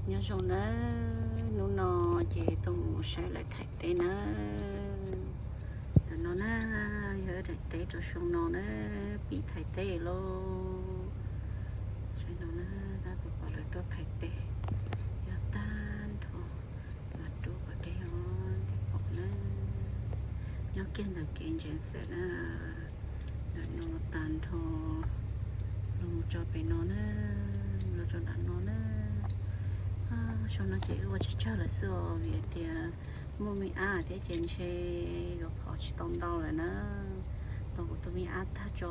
Nyob zoo na, hnub no ces tuaj mus saib lawv thaiv teb na. Ntawm no na, yog daim teb rau xyoo no na, pib thaiv teb lauj. Saib no na, tab tom pom lawv tuaj thaiv teb, yog tag nrho, mas rub kom deb os, deb pom na. Nyob kiag ntawm kev ntsev xwm na, ntawm no tag nrho los mus tso pem no na, los tso nram no na. Xyoo no ces wb ua tsawg tsawg lawm xwb os, vim hais tias muaj me ab thiab ces ntshe yuav phov tsis tau ntau lawm na. Tau kuv tus me ab tag tso,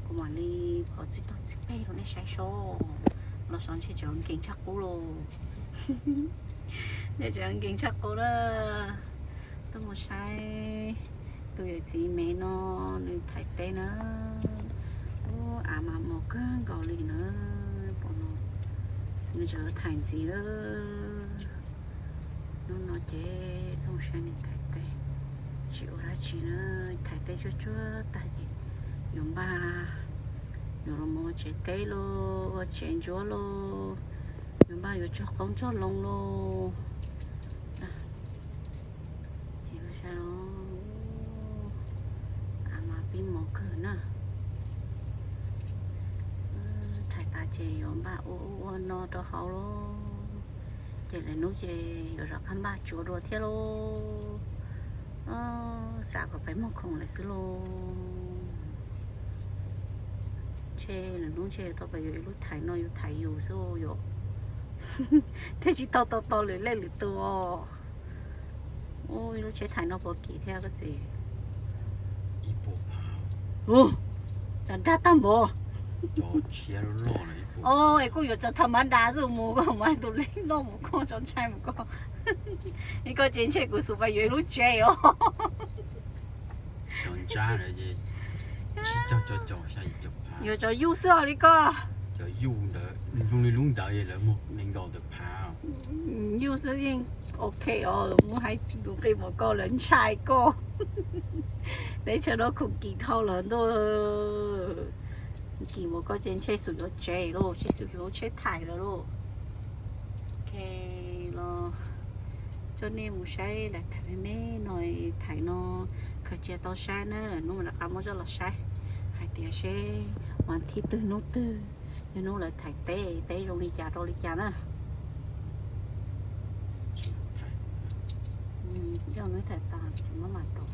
kuv mam li phov txij tau txij peg rau nej saib seb. Los xyov ntshe tseem nkees tshaj qub lauj. Ntshe tseem nkees tshaj qub na. Tuaj mus saib tus yawm txiv me no, nws thaiv teb na. Ub, av mas mos kawg nkaus li na. Pom no, nws tseem thaiv ntxiv lawm. Hnub no ces tuaj mus saib nws thaiv teb, tsis ua dab tsi na, thaiv teb tsuag tsuag tag ces yuav npaj, yuav los mus ua tsev teb lauj, ua tsev ntsuab lauj, yuav npaj yuav txog qoob txog loo lauj. Ces saib los, av mas pib mos kawg na. Thaiv tas ces yuav npaj ua ub ua no rau hauv lauj. Ces lwm hnub ces yuav rov qab npaj tsuav dua thiab lauj. Xav kom peb muag khoom lawm xwb lauj. Ntshe lwm hnub ntshe tau peb yuav ib lub thaiv no yus thaiv yus xwb yom. Thiaj tsis tau tau tau lwm leej lwm tus. Ub, ib lub tsheb thaiv no puas kim thiab koj xav? Ub, cov nrag tag npaum. Os, es kuj yuav tso tha mab da xwb mus koj mas tus leej loj mus koj tso ntshai mus koj. Ib koj ces ntshe kuv xub pais yuav ib lub tsev os. Yuav cov yuj xwb os li koj. Yuj xwb yeej ok os, muab haib tus qij mus koj lawv ntshai koj. Teb chaws no khoom kim dhau lawm ntuj. Kim mus koj ces ntshe xub yuav tsev lauj, tsis xub yuav tsheb thaiv lawm lauj. Ok, los coj nej mus saib lawv thaiv me me no, thaiv no khaws cia tau saib na, hnub mam rov qab muab coj los saib hais tias seb vas thib twg hnub twg yog hnub lawv thaiv teb, teb zoo li cas rau li cas na. Yog hnub thaiv tas ces muab mam rau.